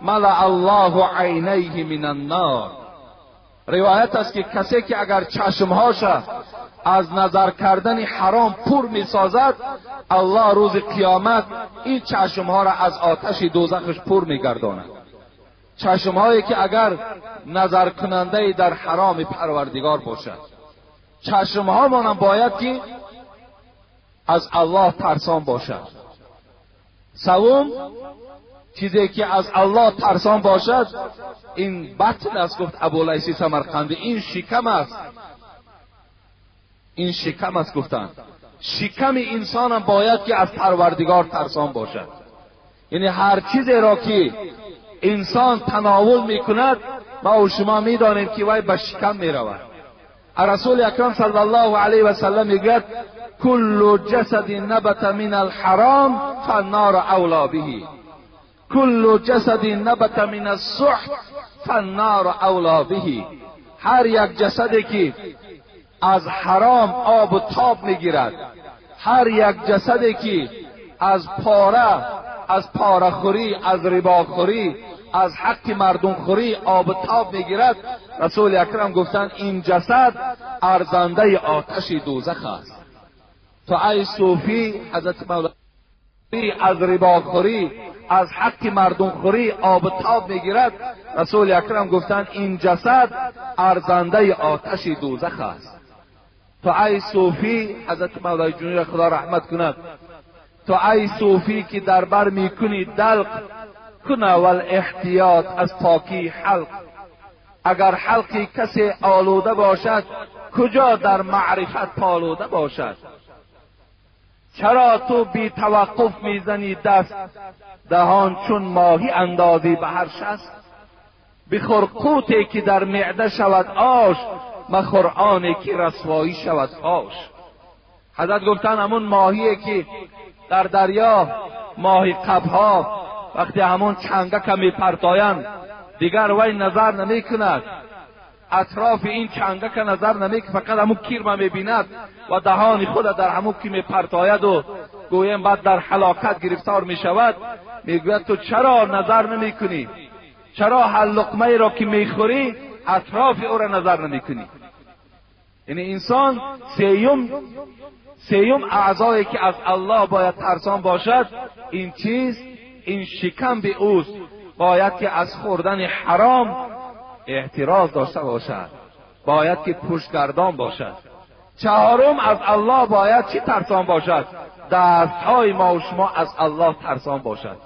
ملأ الله عینیه من النار. روایت است که کسی که اگر چشمهاش از نظر کردن حرام پر میسازد، الله روز قیامت این چشمها را از آتش دوزخش پر میگرداند. چشمهایی که اگر نظر کننده در حرام پروردگار باشد. چشمها مانم باید که از الله ترسان باشد. سوم چیزی که از الله ترسان باشد این بطن است. گفت ابولیث سمرقندی این شکم است، این شکم است. گفتند شکم انسان هم باید که از پروردگار ترسان باشد. یعنی هر چیزی را که انسان تناول میکند، ما و شما میدانیم که وی به شکم میرود. رسول اکرم صلی الله علیه و سلم میگوید کل جسد نبت من الحرام فالنار اولی به، کل جسد نبت من السحت فالنار اولی به. هر یک جسدی که از حرام آب و تاب میگیرد، هر یک جسدی که از پاره، از پاره خوری، از ربا خوری، از حق مردم خوری آب و تاب میگیرد، رسول اکرم گفتند این جسد ارزنده آتش دوزخ است. تو ای صوفی، حضرت مولانا، از ربا خوری، از حق مردم خوری آب و تاب میگیرد، رسول اکرم گفتند این جسد ارزنده آتش دوزخ است. تو ای صوفی، حضرت مولای جونی خدا رحمت کند، تو ای صوفی که در بر میکنی دلق، کنه والاحتیاط از پاکی حلق. اگر حلقی کسی آلوده باشد، کجا در معرفت پالوده باشد؟ چرا تو بی توقف میزنی دست، دهان چون ماهی اندازی به هر شست؟ بخور قوتی که در معده شود آش، مخور آنی که رسوایی شود فاش. حضرت گفتن همون ماهیه که در دریا، ماهی قبها، وقتی همون چنگک میپرتایند دیگر وی نظر نمی کند، اطراف این چنگک نظر نمی کند، فقط همون کیرم میبیند و دهان خود در همون کی میپرتاید و گویم بعد در هلاکت گرفتار میشود. میگوید تو چرا نظر نمی کنی؟ چرا هر لقمه را که میخوری اطراف او را نظر نمی کنی؟ یعنی انسان سیوم اعضایی که از الله باید ترسان باشد، این چیز، این شکم به اوست، باید که از خوردن حرام احتراز داشته باشد، باید که پشتگردان باشد. چهارم از الله باید چی ترسان باشد؟ دستهای ما و شما از الله ترسان باشد.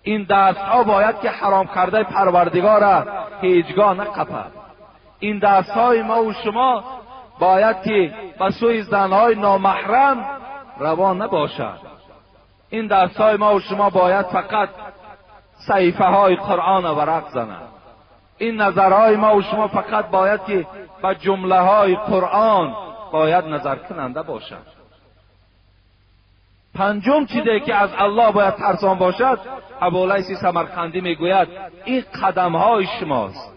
این دستها باید که حرام کرده پروردگار را هیچگاه نقپد. این دستهای ما و شما باید که به سوی زنهای نامحرم روان نباشد. این دستهای ما و شما باید فقط صحیفه های قرآن ورق زند. این نظرهای ما و شما فقط باید که به جمله های قرآن باید نظر کننده باشد. پنجم چیزی که از الله باید ترسان باشد، ابولیث سمرقندی میگوید این قدم های شماست.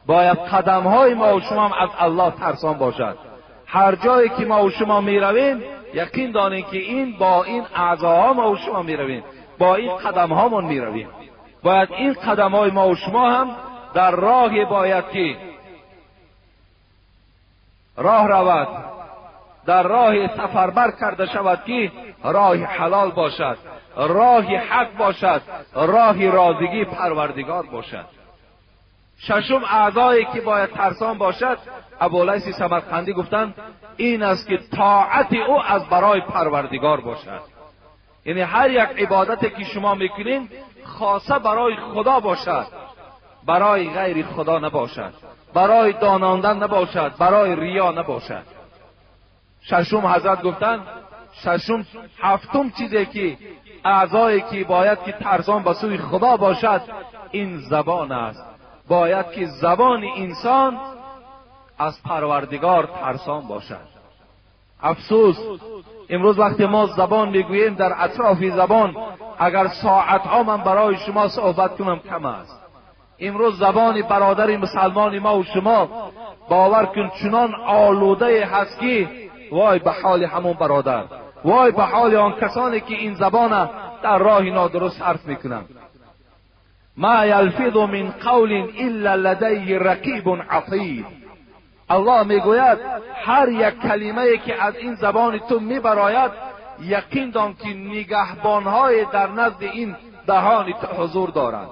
باید قدم های ما و شما هم از الله ترسان باشد. هر جایی که ما و شما میرویم یقین دانیم که این با این اعضاها ما و شما میرویم، با این قدم هامون میرویم. باید این قدم های ما و شما هم در راه باید که راه رود، در راه سفربر کرده شود که راه حلال باشد، راه حق باشد، راه راضیگی پروردگار باشد. ششم اعضایی که باید ترسان باشد، ابولیث سمرقندی گفتند این است که طاعت او از برای پروردگار باشد. یعنی هر یک عبادتی که شما میکنین خاصه برای خدا باشد، برای غیر خدا نباشد، برای داناندن نباشد، برای ریا نباشد. ششم حضرت گفتند. ششم هفتم چیزی که اعضایی که باید که ترسان به سوی خدا باشد این زبان است. باید که زبان انسان از پروردگار ترسان باشد. افسوس امروز وقتی ما زبان میگوییم در اطراف زبان اگر ساعتها من برای شما صحبت کنم کم است. امروز زبان برادر مسلمان ما و شما باور کن چنان آلوده هست که وای به حال همون برادر، وای به حال آن کسانی که این زبان در راه نادرست صرف میکنند. ما یلفظ من قول الا لدیه رقیب عتید. الله میگوید هر یک کلمه که از این زبان تو میبراید یقین دان که نگهبانهای در نزد این دهان تو حضور دارند.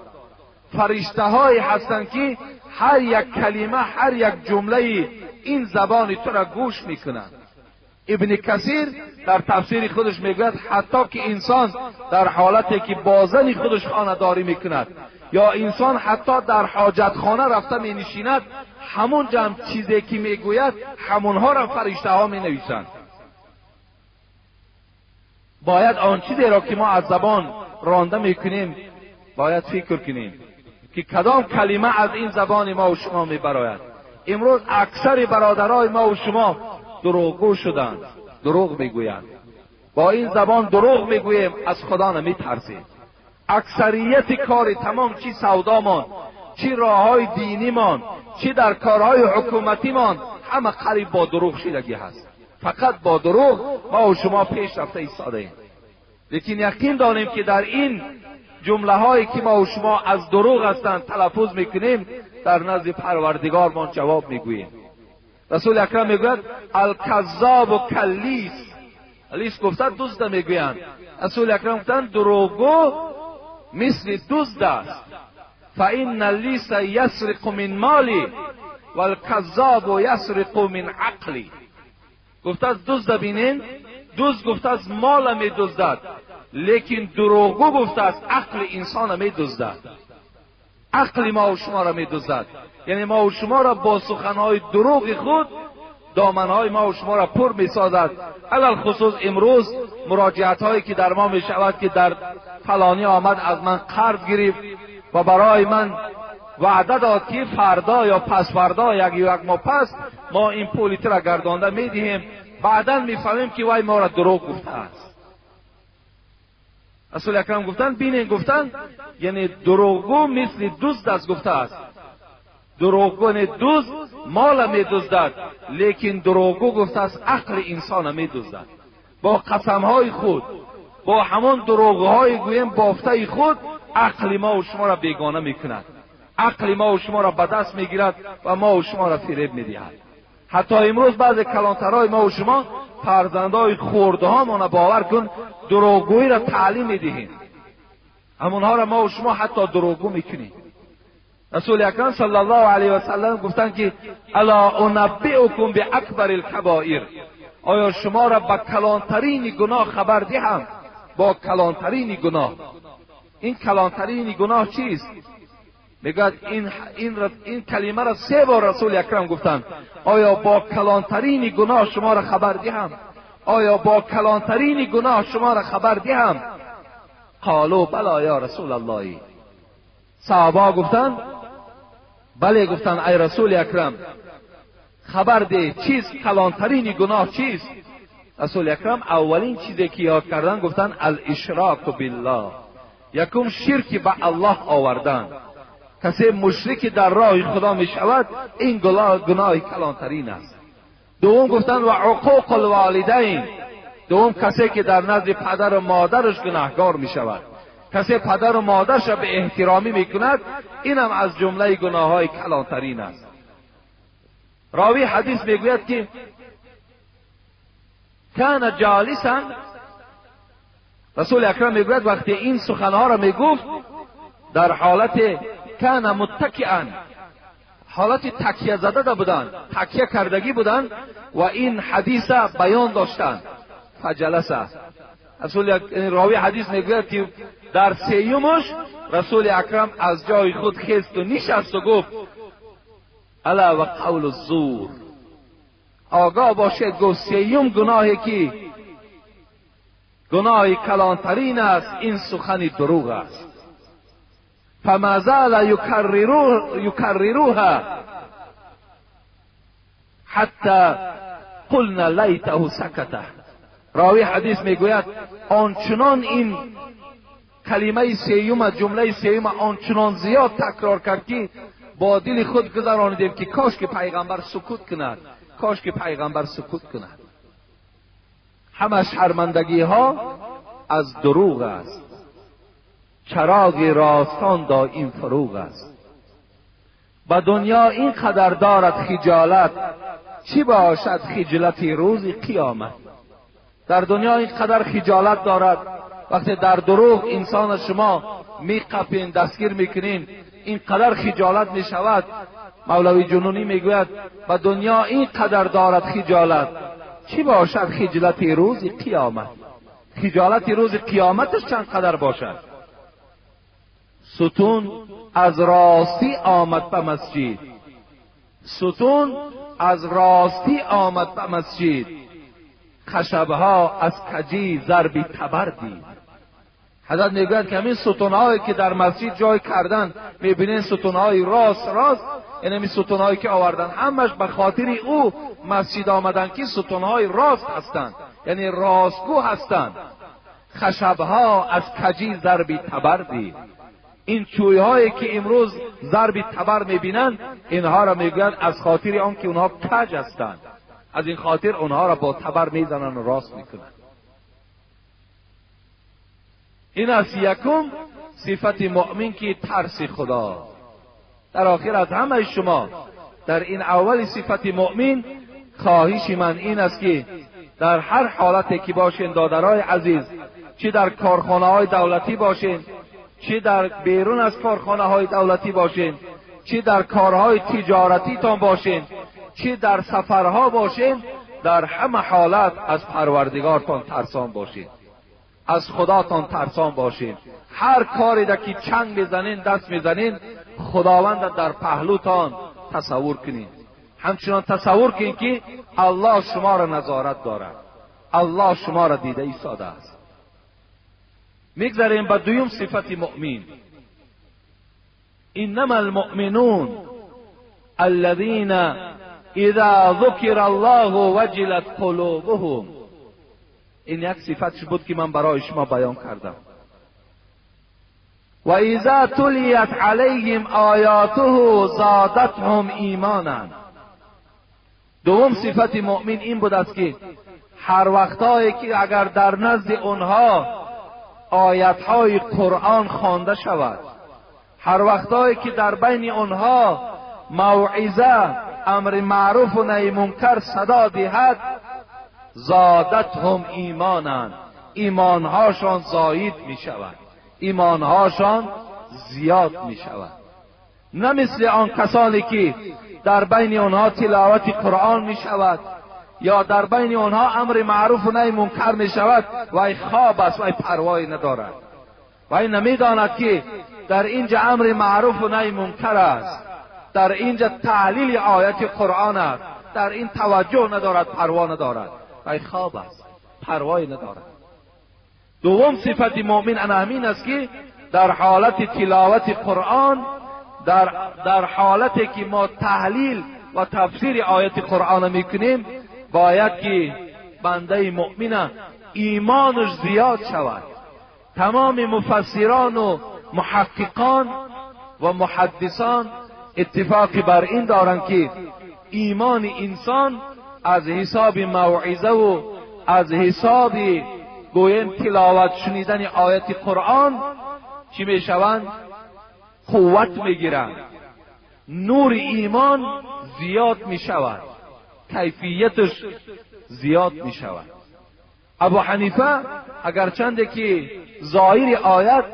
فرشته های هستند که هر یک کلمه، هر یک جمله این زبان تو را گوش میکنند. ابن کثیر در تفسیر خودش میگوید حتی که انسان در حالتی که با زن خودش خانه داری میکند یا انسان حتی در حاجتخانه رفته می نشیند، همون جمع چیزی که میگوید همونها را فرشته ها می نویسند. باید آن چیزی را که ما از زبان رانده میکنیم باید فکر کنیم که کدام کلمه از این زبان ما و شما میبراید. امروز اکثر برادرای ما و شما دروغگو شدند، دروغ میگویند. با این زبان دروغ میگوییم، از خدا نمیترسیم. اکثریت کار تمام، چی سودامان، چی راههای دینیمان، چی در کارهای حکومتیمان، همه قریب با دروغ شدگی هست. فقط با دروغ ما و شما پیش رفته ایستاده ایم. لیکن یقین دانیم که در این جمله هایی که ما و شما از دروغ هستند تلفظ میکنیم، در نزد پروردگار ما جواب میگوییم. رسول اکرم میگوید الکذاب و کلیس. لیس گفته دزد میگویند. رسول اکرم گفتند دروغگو مثل دزد است. فان اللیس یسرق من مالی والکذاب یسرق من عقلی. گفته از دزد بینین، دزد گفته از مال میدزدد، لیکن دروغگو گفته از عقل انسان میدزدد. عقل ما و شما را میدزدد. یعنی ما و شما را با سخنهای دروغ خود دامنهای ما و شما را پر میسازد. علل خصوص امروز مراجعت هایی که در ما میشود که در فلانی آمد از من قرض گرفت و برای من وعده داد که فردا یا پس فردا یک ماه پس ما این پولی را گردانده میدهیم، بعدا میفهمیم که وای ما را دروغ گفته است. رسول اکرم گفتن بینین، گفتن یعنی دروغگو مثل دزد است گفته است. دروغگو دزد مال میدزدد، لیکن دروغگو گفته است عقل انسان میدزدد. با قسمهای خود، با همان دروغهای گویم بافته خود، عقل ما و شما را بیگانه میکند، عقل ما و شما را به دست میگیرد و ما و شما را فریب میدهد. حتی امروز بعض کلانترهای ما و شما فرزندای خورده ها باور کن دروغگویی را تعلیم میدهیم، همونها را ما و شما حتی دروغگو میکنیم. رسول اکرم صلی الله علیه و سلم گفتند که الا انبئکم باکبر الکبائر، آیا شما را به کلانترین گناه خبر دهم؟ با کلانترین گناه. این کلانترین گناه چیست؟ میگوید این کلمه را 3 بار رسول اکرم گفتند. آیا با کلانترین گناه شما را خبر دهم؟ آیا با کلانترین گناه شما را خبر دهم؟ قالوا بلا یا رسول الله. صحابه گفتند بله، گفتند ای رسول اکرم خبر ده، چیز کلانترین گناه چیست؟ رسول اکرم اولین چیزی که یاد کردن گفتند الاشراک بالله، یکم شرک به الله آوردن. کسی مشرک در راه خدا می شود این گناه کلانترین است. دوم گفتند و عقوق الوالدین، دوم کسی که در نزد پدر و مادرش گناهگار می شود، کسی پدر و مادرش را به احترامی می کند، اینم از جمله گناه های کلانترین است. راوی حدیث می گوید که کان جالسا، رسول اکرم می گوید وقتی این سخنها را می گفت در حالت کان متکئا، حالت تکیه زده بودند، تکیه کردگی بودند و این حدیث بیان داشتند. فجلس، رسول راوی حدیث میگوید که در سیومش رسول اکرم از جای خود خیست و نشست و گفت الا و قول الزور، آگاه باشید. گفت سیوم گناهی که گناه کلانترین است این سخن دروغ است. فما زال یکرروها حتی قلنا لیته سکته. راوی حدیث میگوید آنچنان این کلمه سیوم، جمله سیوم آنچنان زیاد تکرار کرد که با دل خود گذرانیدیم که کاش که پیغمبر سکوت کند، کاش که پیغمبر سکوت کند. همه شرمندگی ها از دروغ است. چراغ راستان دایم فروغ است. به دنیا این قدر دارد خجالت، چی باشد خجلت روز قیامت. در دنیا این قدر خجالت دارد، وقتی در دروغ انسان شما میقپین، دستگیر میکنین، این قدر خجالت میشود. مولوی جنونی میگوید به دنیا این قدر دارد خجالت، چی باشد خجلت روز قیامت. خجالت روز قیامتش چند قدر باشد. ستون از راستی آمد به مسجد، ستون از راستی آمد به مسجد، خشبها از کجی ضربی تبر دید. حضرت میگوید که همین ستونهایی که در مسجد جای کردن، میبینین ستونهای راست راست، یعنی همین ستونهایی که آوردن همش به خاطر او مسجد آمدن که ستونهای راست هستند، یعنی راستگو هستند. خشبها از کجی ضربی تبر دید. این چویهایی که امروز ضربی تبر میبینند، اینها را میگویند از خاطر آن که اونها کج هستند، از این خاطر اونها را با تبر میزنند و راست میکنند. این است یکم صفت مؤمن که ترس خدا. در آخر از همه شما در این اول صفت مؤمن، خواهش من این است که در هر حالتی که باشین دادرای عزیز، چه در کارخانه های دولتی باشین، چه در بیرون از کارخانه های دولتی باشین، چه در کارهای تجارتی تان باشین، چه در سفرها باشین، در همه حالت از پروردگارتان ترسان باشین، از خداتان ترسان باشین. هر کاری را که چنگ میزنین، دست میزنین، خداوند در پهلوتان تصور کنین. همچنان تصور کنین که الله شما را نظارت دارد، الله شما را دیده ایستاده است. میگذریم به دویم صفت مؤمن. انما المؤمنون الذين اذا ذکر الله وجلت قلوبهم. این یک صفتش بود که من برای شما بیان کردم. و اذا تلیت علیهم آیاته زادتهم ایمانا. دوم صفت مؤمن این بود است که هر وقتایی که اگر در نزد اونها آیتهای قرآن خوانده شود، هر وقتایی که در بین آنها موعظه، امر معروف و نهی منکر صدا دهد، زادتهم ایمانا، ایمانهاشان زاید می شود، ایمانهاشان زیاد می شود. نه مثل آن کسانی که در بین آنها تلاوت قرآن می شود یا در بین آنها امر معروف و نهی منکر می شود، وی خواب است، وی پروایی ندارد، وی نمیداند که در اینجا امر معروف و نهی منکر است، در اینجا تحلیل آیت قرآن است، در این توجه ندارد، پروا ندارد، وی خواب است، پروایی ندارد. دوم صفت مؤمن همین است که در حالت تلاوت قرآن، در حالتی که ما تحلیل و تفسیر آیت قرآن میکنیم، باید که بنده مؤمن ایمانش زیاد شود. تمام مفسران و محققان و محدثان اتفاقی بر این دارند که ایمان انسان از حساب موعظه و از حساب گویم تلاوت شنیدن آیت قرآن چی میشوند؟ قوت میگیرند، نور ایمان زیاد میشود، کیفیتش زیاد میشود. ابو حنیفه اگرچند که ظاهر آیت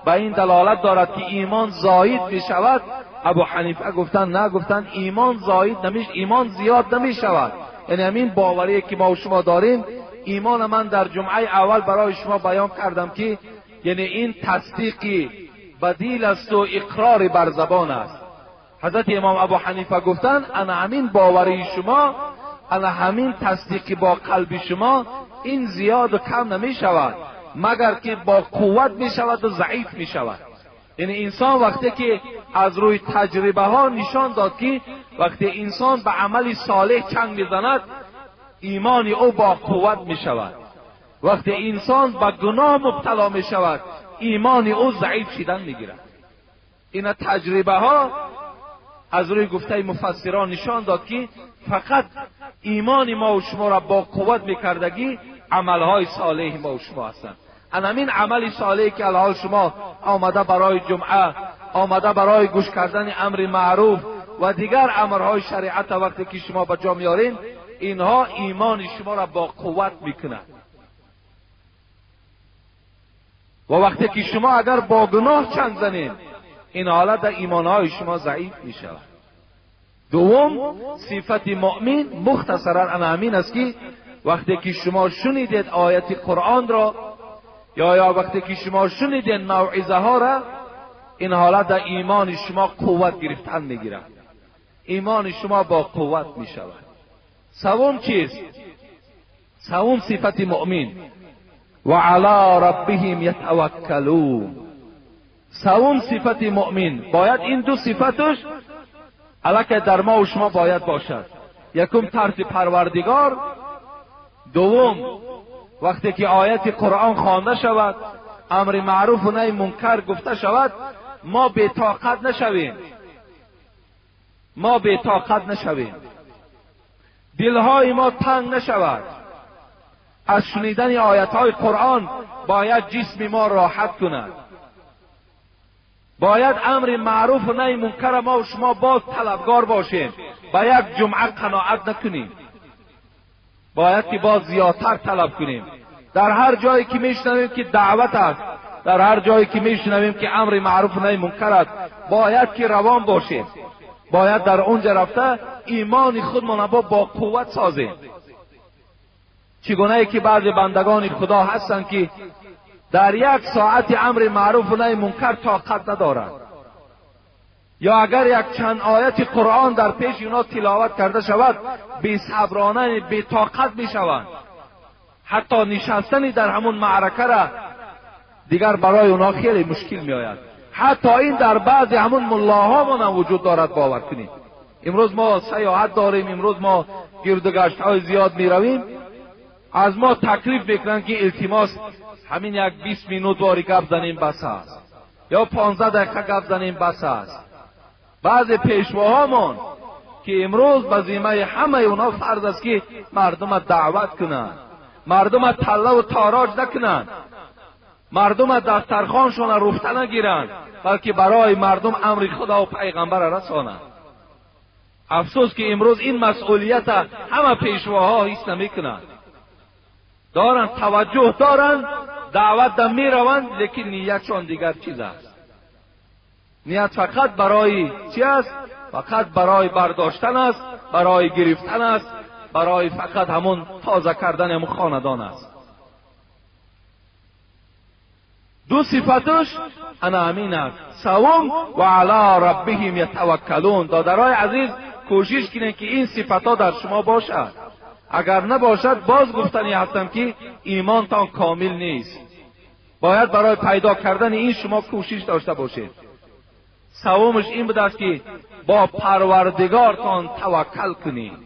به این دلالت دارد که ایمان زاید میشود، ابو حنیفه گفتن نه، گفتن ایمان زاید نمیش، ایمان زیاد نمیشود. یعنی همین باوری که ما و شما داریم، ایمان من در جمعه اول برای شما بیان کردم که یعنی این تصدیقی بدیل است و اقرار بر زبان است. حضرت امام ابو حنیفه گفتن انا همین باوری شما، انا همین تصدیقی با قلب شما، این زیاد و کم نمی شود، مگر که با قوت می شود و ضعیف می شود. یعنی انسان وقتی که از روی تجربه ها نشان داد که وقتی انسان به عمل صالح چنگ میزند، ایمان او با قوت می شود. وقتی انسان به گناه مبتلا می شود، ایمان او ضعیف شدن می گیرد. این تجربه ها از روی گفته مفسران نشان داد که فقط ایمان ما و شما را با قوت میکردگی عملهای صالح ما و شما هستند. همین عمل صالحی که الان شما آمده برای جمعه، آمده برای گوش کردن امر معروف و دیگر امرهای شریعت وقتی که شما به جا میارین، اینها ایمان شما را با قوت میکند. و وقتی که شما اگر با گناه چنگ زنین، این حالت در ایمانهای شما ضعیف میشود. دوم صفت مؤمن مختصرا همین است که وقتی که شما شنیدید آیت قرآن را یا وقتی که شما شنیدید موعظه ها را، این حالت در ایمان شما قوت گرفتن میگیرد، ایمان شما با قوت میشود. سوم چیز، سوم صفت مؤمن، و علی ربهم یتوکلون. سوم صفت مؤمن باید این دو صفتش علاکه در ما و شما باید باشد. یکم ترس پروردگار، دوم وقتی که آیت قرآن خوانده شود، امر معروف و نهی منکر گفته شود، ما بی‌طاقت نشویم، ما بی‌طاقت نشویم، دلهای ما تنگ نشود. از شنیدن آیتهای قرآن باید جسم ما راحت کند. باید امر معروف و نهی منکر ما و شما باز طلبگار باشیم، با یک جمعه قناعت نکنیم، باید که باز زیادتر طلب کنیم. در هر جایی که میشنویم که دعوت است، در هر جایی که میشنویم که امر معروف و نهی منکر است، باید که روان باشیم، باید در اونجا رفته ایمان خودمان با قوت سازیم. چگونه ای که بعضی بندگان خدا هستند که در یک ساعت امر معروف و نهی منکر طاقت ندارند، یا اگر یک چند آیت قرآن در پیش اونا تلاوت کرده شود، بی صبرانه بی طاقت می شوند. حتی نشستنی در همون معرکه را دیگر برای اونا خیلی مشکل می آید. حتی این در بعضی همون ملاها هم وجود دارد. باور کنید امروز ما سیاحت داریم، امروز ما گرد و گشت های زیاد می رویم، از ما تکلیف میکنن که التماس همین یک 20 مینوت واری گپ زنیم بس است، یا 15 دقیقه گپ زنیم بس است. بعض پیشواهامان که امروز به ذمه همه اونا فرض است که مردم دعوت کنند، مردم تله و تاراج نکنند، مردم دسترخوانشان را رفته نگیرند، بلکه برای مردم امر خدا و پیغمبر را رسانند. افسوس که امروز این مسئولیت همه پیشواها حس نمیکنند. دارند، توجه دارند، دعوت در میروند، لیکن نیتشان دیگر چیز است. نیت فقط برای چی است؟ فقط برای برداشتن است، برای گرفتن است، برای فقط همون تازه کردن همون خاندان است. دو صفتش انا امین است. سوم و علی ربهم یتوکلون. دادرای عزیز کوشش کنید که این صفتها در شما باشد. اگر نباشد باز گفتنی هستم که ایمانتان کامل نیست. باید برای پیدا کردن این شما کوشش داشته باشید. سومش این بود است که با پروردگارتان توکل کنید،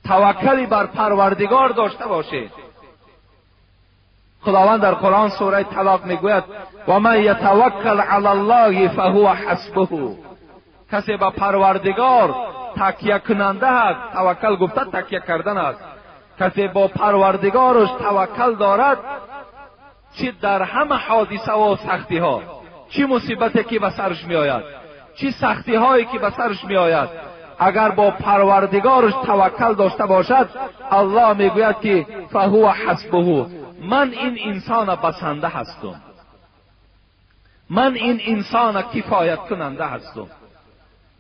توکلی بر پروردگار داشته باشید. خداوند در قرآن سوره طلاق میگوید و من یتوکل علی الله فهو حسبه. کسی به پروردگار تکیه کننده است، توکل گفته تکیه کردن است، کسی با پروردگارش توکل دارد، چی در همه حادثه و سختی ها، چی مصیبتی که به سرش می آید، چی سختی هایی که به سرش می آید، اگر با پروردگارش توکل داشته باشد، الله میگوید که فهو حسبه، من این انسان بسنده هستم، من این انسان کفایت کننده هستم.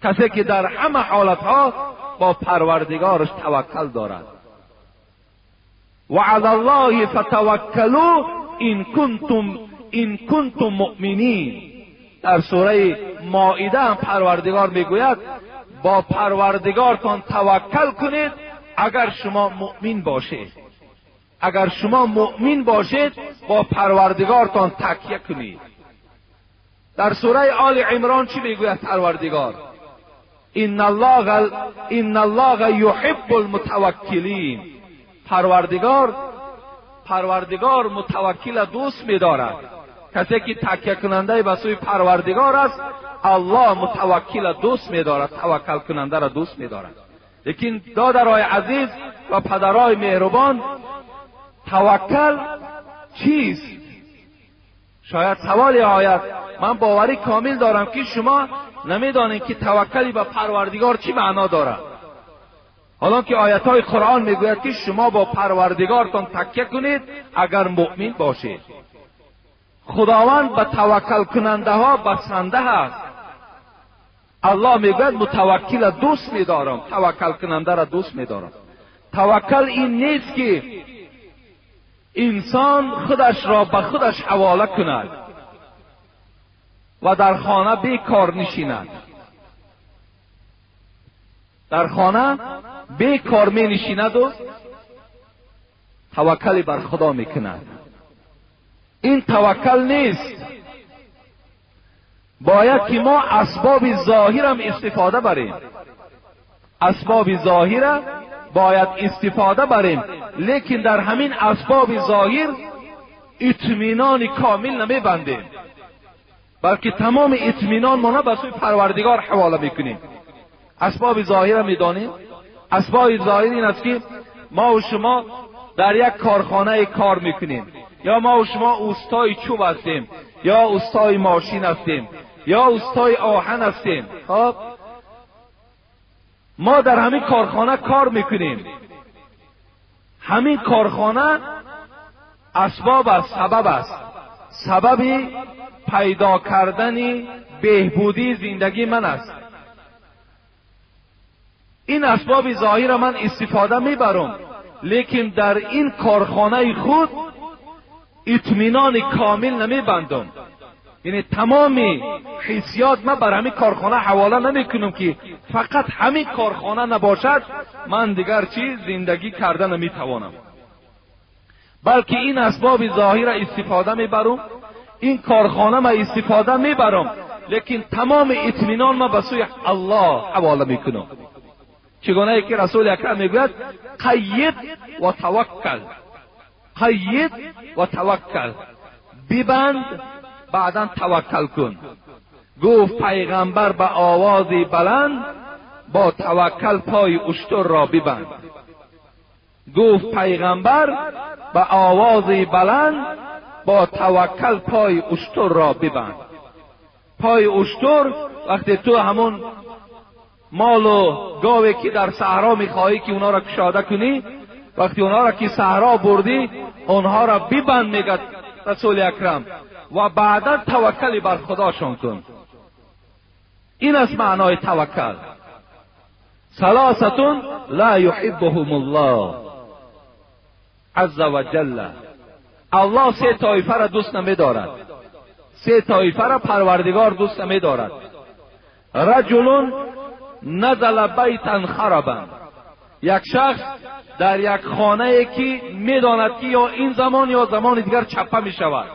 کسی که در همه حالتها با پروردگارش توکل دارد. و علی الله فتوکلوا ان کنتم مؤمنین. در سوره مائده هم پروردگار میگوید با پروردگارتان توکل کنید اگر شما مؤمن باشید. اگر شما مؤمن باشید با پروردگارتان تکیه کنید. در سوره آل عمران چی میگوید پروردگار؟ ان الله یحب المتوکلین. پروردگار متوکل دوست می‌دارد. کسی که تکیه کننده به سوی پروردگار است، الله متوکل دوست می‌دارد، توکل کننده را دوست می‌دارد. لیکن دادرای عزیز و پدرای مهربان، توکل چیست؟ شاید سوالی آید، من باوری کامل دارم که شما نمیدانید که توکلی به پروردگار چی معنا دارد. حالا که آیت های قرآن میگوید که شما با پروردگارتان تکیه کنید اگر مؤمن باشید. خداوند به توکل کننده ها بسنده است. الله میگوید متوکل دوست میدارم، توکل کننده را دوست میدارم. توکل این نیست که انسان خودش را به خودش حواله کند و در خانه بیکار نشیند. در خانه بیکار می نشیند و توکل بر خدا می کند. این توکل نیست. باید که ما اسباب ظاهرم استفاده بریم. اسباب ظاهر باید استفاده بریم، لیکن در همین اسباب ظاهر اطمینان کامل نمیبندیم، بلکه تمام اطمینان ما به سوی پروردگار حواله میکنیم. اسباب ظاهر میدانیم. اسباب ظاهر این است که ما و شما در یک کارخانه کار میکنیم، یا ما و شما اوستای چوب هستیم، یا اوستای ماشین هستیم، یا اوستای آهن هستیم. خب ما در همین کارخانه کار میکنیم. همین کارخانه اسباب است، سبب است، سبب پیدا کردن بهبودی زندگی من است. این اسباب ظاهر من استفاده میبرم، لیکن در این کارخانه خود اطمینان کامل نمیبندم. یعنی تمام حسیات من بر همین کارخانه حواله نمیکنم که فقط همین کارخانه نباشد من دیگر چیز زندگی کرده نمیتوانم، بلکه این اسباب ظاهر استفاده میبرم، این کارخانه من استفاده میبرم، لیکن تمام اطمینان من به سوی الله حواله میکنم. چگونه که رسول اکرم میگوید قید و توکل، قید و توکل، ببند بعدا توکل کن. گفت پیغمبر به آواز بلند با توکل پای اشتر را ببند. گفت پیغمبر به آواز بلند با توکل پای اشتر را ببند. پای اشتر وقتی تو همون مال و گاوی که در صحرا میخواهی که اونا را کشاده کنی، وقتی اونا را که صحرا بردی اونها را ببند، میگه رسول اکرم، و بعدا توکل بر خداشان کن. این است معنای توکل. ثلاثة لا یحبهم الله عز وجل. الله سه طایفه را دوست نمیدارد، سه طایفه را پروردگار دوست نمیدارد. رجل نزل بیتا خربا، یک شخص در یک خانه که میداند که یا این زمان یا زمان دیگر چپه میشود،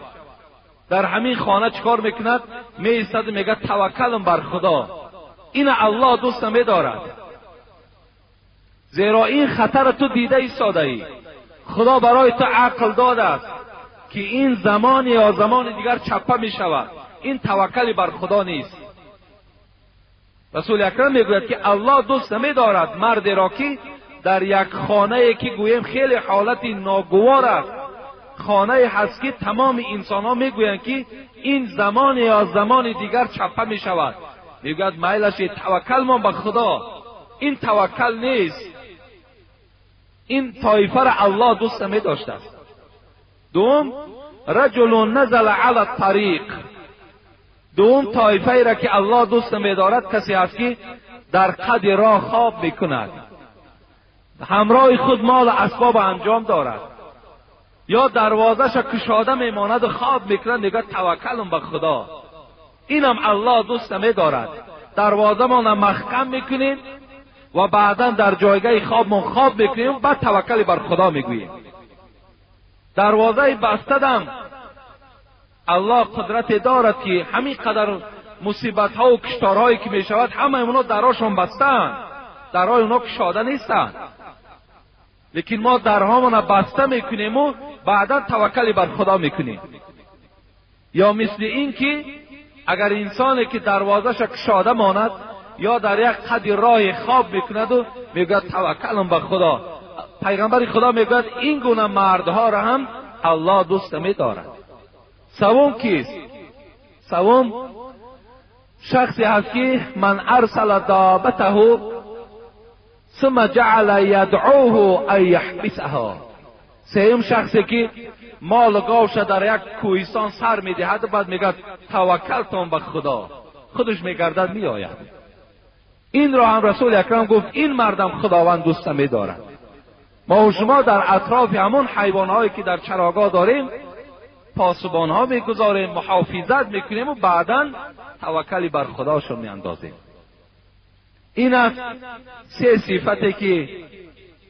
در همین خانه چکار میکند؟ میایستد میگه توکلم بر خدا. این الله دوست نمیدارد، زیرا این خطر تو دیده ایستاده ای. خدا برای تو عقل داده است که این زمان یا زمان دیگر چپه میشود. این توکل بر خدا نیست. رسول اکرم میگوید که الله دوست نمیدارد مرد را که در یک خانه که گوییم خیلی حالت ناگوار است، خانه هست که تمام انسان ها میگویند که این زمان یا زمان دیگر چپه میشود، میگوید میلش توکل ما به خدا. این توکل نیست. این طایفه را الله دوست نمیداشته است. دوم، رجل نزل علی الطریق. دوم طایفه را که الله دوست نمیدارد کسی است که در قد راه خواب میکند، همراه خود مال اسباب انجام دارد، یا دروازه‌اش کشاده میماند و خواب میکند، میگه توکلم به خدا. اینم الله دوست نمیدارد. دروازه ما محکم میکنیم و بعدا در جایگاه خوابمون خواب میکنیم، بعد توکل بر خدا میگوییم. دروازه بسته دم الله قدرت دارد که همین قدر مصیبت ها و کشتارهایی که میشود همه اونا دراشون بستن، درهای اونا کشاده نیستن، لیکن ما درهامون بسته میکنیم و بعدا توکل بر خدا میکنیم. یا مثل این که اگر انسانی که دروازه‌اش کشاده ماند یا در یک قد راه خواب میکند و میگوید توکلم به خدا، پیغمبر خدا میگوید این گونه مردها را هم الله دوست نمیدارد. سوم کیست؟ سوم شخصی هست که من ارسل دابته ثم جعل یدعوه ان یحبسها. سوم شخصی که مال گاوش در یک کوهستان سر میدهد و بعد میگه توکلتان به خدا، خودش میگردد میآید. این را هم رسول اکرم گفت این مردم خداوند دوست میدارد. ما و شما در اطراف همون حیوانهایی که در چراگاه داریم پاسبانها میگذاریم، محافظت میکنیم و بعدا توکلی بر خداشون میاندازیم. این است سه صفتی که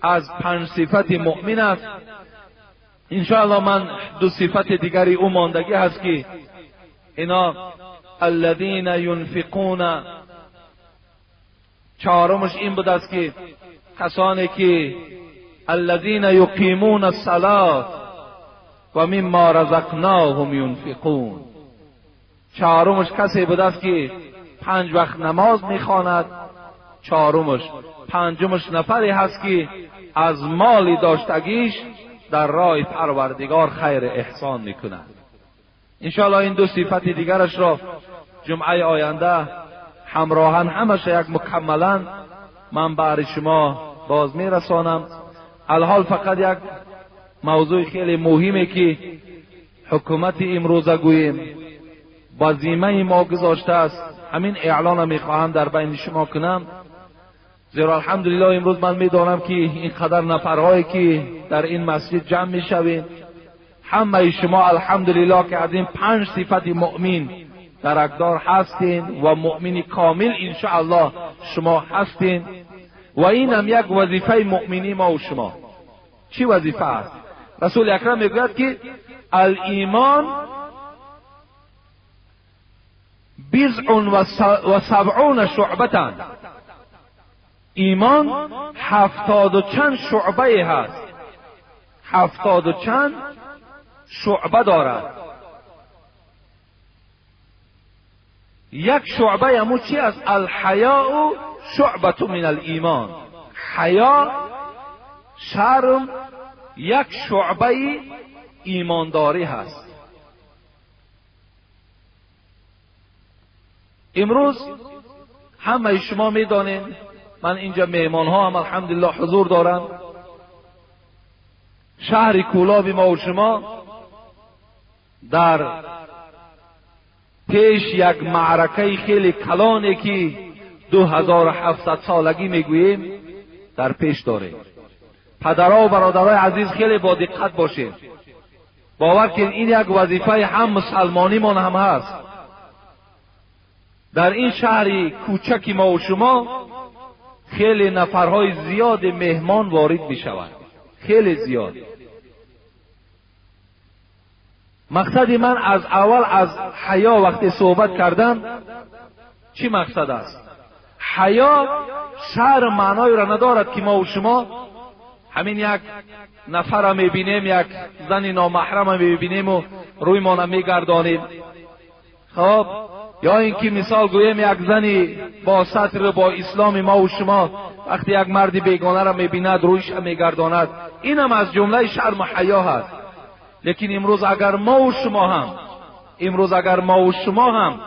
از پنج صفت مؤمن است. انشاءالله من دو صفت دیگری او ماندگی هست که اینا الذین ینفقون. چهارمش این بود است که کسانی که الذین یقیمون الصلاة و مما رزقناهم ینفقون. چهارمش کسی بود است که پنج وقت نماز میخواند. چهارمش. پنجمش نفری هست که از مال داشتگیش در راه پروردگار خیر احسان میکند. انشاءالله این دو صفت دیگرش را جمعه آینده همراهن همش یک مکملا من برای شما باز میرسانم. الحال فقط یک موضوع خیلی مهمه که حکومت امروزه گوییم با ذمه ما گذاشته است، همین اعلان میخواهم در بین شما کنم. زیرا الحمدلله امروز من میدانم که اینقدر نفرهایی که در این مسجد جمع میشویم، همه شما الحمدلله که از این پنج صفت مؤمن درکدار هستین و مؤمن کامل انشاءالله شما هستین. و این هم یک وظیفه مؤمنی ما و شما. چی وظیفه است؟ رسول اکرم میگوید که الایمان بضع و سبعون شعبة. ایمان 70 و چند شعبه هست، 70 و چند شعبه دارد. یک شعبه همون چی است؟ الحیاء شعبة من الایمان. حیا، شرم، یک شعبه ایمانداری هست. امروز همه شما میدانید، من اینجا مهمان ها هم الحمدلله حضور دارم. شهر کولاب ما و شما در پیش یک معرکه خیلی کلانه که 2700 سالگی میگوییم در پیش داریم. پدرها و برادرای عزیز خیلی با دقت باشید. باور کنید این یک وظیفه هم مسلمانیمان هم هست. در این شهر کوچکی ما و شما خیلی نفرهای زیاد مهمان وارد می شوند، خیلی زیاد. مقصد من از اول از حیا وقتی صحبت کردم چی مقصد است؟ حیا شرم معنای را ندارد که ما و شما همین یک نفر را میبینیم، یک زن نامحرم را میبینیم و روی ما میگردانیم. خب یا اینکه مثال گوییم یک زنی با ستر با اسلام ما و شما وقتی یک مرد بیگانه را میبیند رویش میگرداند، این هم از جمله شرم و حیا هست. لیکن امروز اگر ما و شما هم، امروز اگر ما و شما هم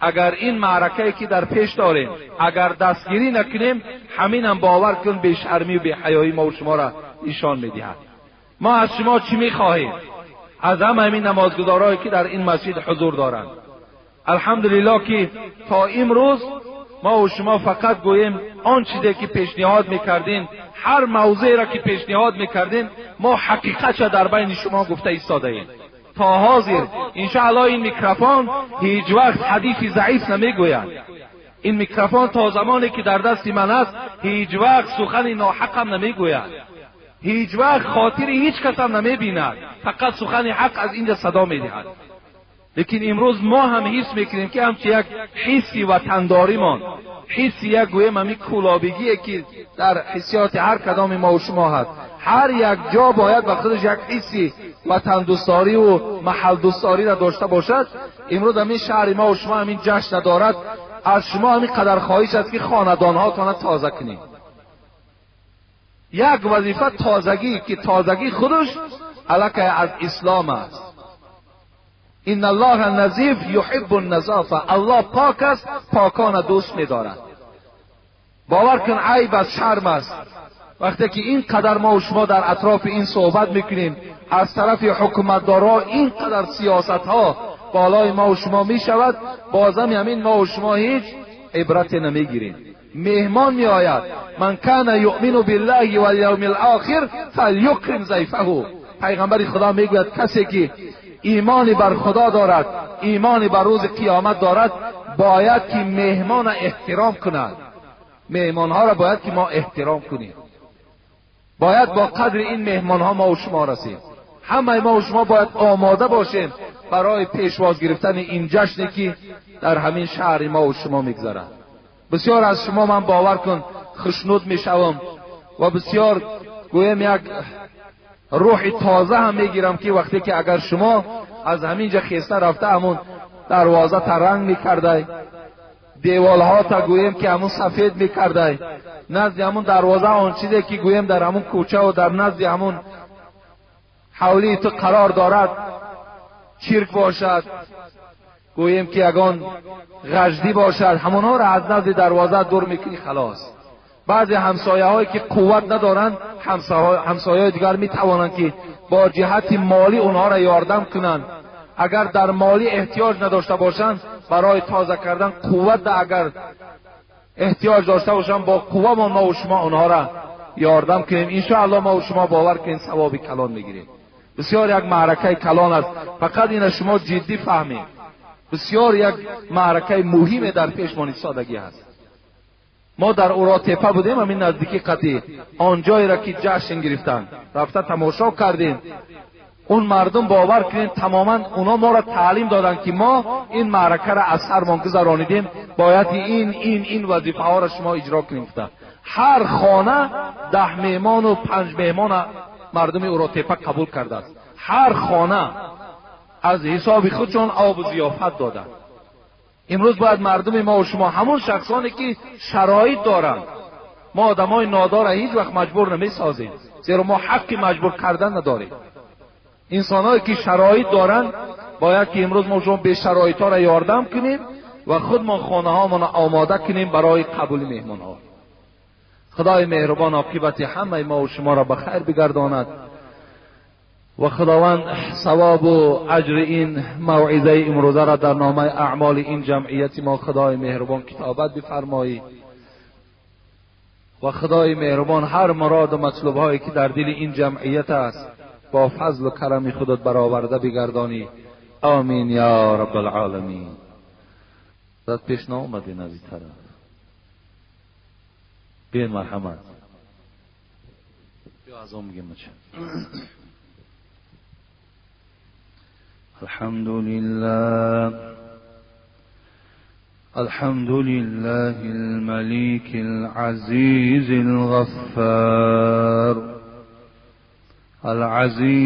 اگر این معرکه که در پیش داریم اگر دستگیری نکنیم، همین هم باور کن بی شرمی و بی حیایی ما و شما را نشان میدهد. ما از شما چی میخواهیم؟ از هم همین نمازگزارایی که در این مسجد حضور دارند. الحمدلله که تا امروز ما و شما فقط گوییم آن چیزی که پیشنهاد میکردین، هر موضوعی را که پیشنهاد میکردین، ما حقیقت را در بین شما گفته ایستاده ایم تا حاضر. انشاءالله این میکروفون هیچ وقت حدیث ضعیف نمیگوید. این میکروفون تا زمانی که در دست من است هیچ وقت سخن ناحق هم نمیگوید، هیچ وقت خاطر هیچ کس هم نمیبیند، فقط سخن حق از اینجا صدا میدهد. لیکن امروز ما هم حس میکنیم که همچه یک حسی وطنداریمان، حسی یک گویم همی کولابگیه که در حسیات هر کدام ما و شما هست. هر یک جا باید به خودش یک حسی وطن دوستاری و محل دوستاری را داشته باشد. امروز همین شهر ما و شما همین جشن دارد. از شما همین قدر خواهش است که خاندانهاتان تازه کنید. یک وظیفه تازگی که تازگی خودش علاقه از اسلام است. ان الله نظیف یحب النظافه، الله پاک است، پاکان دوست می‌دارد. باور کن عیب از شرم است وقتی که این قدر ما و شما در اطراف این صحبت میکنیم، از طرف حکومتدارا این قدر سیاست ها بالای ما و شما میشود، بازم همین ما و شما هیچ عبرت نمیگیریم. مهمان میآید، من کان یؤمن بالله والیوم الاخر فلیکرم ضیفه. پیغمبر خدا میگوید کسی که ایمان بر خدا دارد، ایمان بر روز قیامت دارد، باید که مهمان احترام کند. مهمانها را باید که ما احترام کنیم، باید با قدر این مهمانها ما و شما رسیم. همه ما و شما باید آماده باشیم برای پیشواز گرفتن این جشنی که در همین شهر ما و شما میگذرد. بسیار از شما من باور کن خشنود میشوم و بسیار گویم یک روح تازه هم میگیرم که وقتی که اگر شما از همینجا خیسته رفته همون دروازه تا رنگ میکرده، دیوالها تا گویم که همون سفید میکرده، نزد همون دروازه آن چیزی که گویم در همون کوچه و در نزد همون حولی تو قرار دارد چیرک باشد، گویم که یگان غجدی باشد، همونها را از نزد دروازه دور میکنی خلاص. بعضی همسایه هایی که قوت ندارند، همسایه دیگر میتوانند که با جهت مالی اونها را یاردم کنند. اگر در مالی احتیاج نداشته باشند، برای تازه کردن قوت اگر احتیاج داشته باشند، با قوه ما و شما اونها را یاردم کنیم. انشاءالله ما و شما باور کنیم ثواب کلان میگیریم. بسیار یک معرکه کلان است، فقط این شما جدی فهمید. بسیار یک معرکه مهم در پیش ما ایستادگی هست. ما در اوراتپه بودیم، همین نزدیکی قطعی آنجایی را که جشن گرفتن رفته تماشا کردیم. اون مردم باور کنید تماما اونا ما را تعلیم دادن که ما این معرکه را از سرمان گذرانیدیم، باید این این این وظیفه ها را شما اجرا کنیم. هر خانه 10 مهمان و 5 مهمان مردم اوراتپه قبول کرده است. هر خانه از حساب خودشون آب و ضیافت دادن. امروز باید مردم ما و شما همون شخصانی که شرایط دارند، ما آدمای نادار را هیچ وقت مجبور نمیسازیم، زیرا ما حق مجبور کردن نداریم. انسانهایی که شرایط دارند باید که امروز ما شما به شرایط ها را یاردم کنیم و خود ما خانه ها ما آماده کنیم برای قبول مهمان ها. خدای مهربان عاقبت همه ما و شما را به خیر بگرداند و خداوند ثواب و اجر این موعظه امروزه را در نامه اعمال این جمعیت ما خدای مهربان کتابت بفرمایی و خدای مهربان هر مراد و مطلوب هایی که در دل این جمعیت است با فضل و کرم خودت برآورده بگردانی. آمین یا رب العالمین. داد پیش نامدین از این طرف بیاین مرحمت. بیا از اون میگیم. الحمد لله، الحمد لله الملك العزيز الغفار العظيم.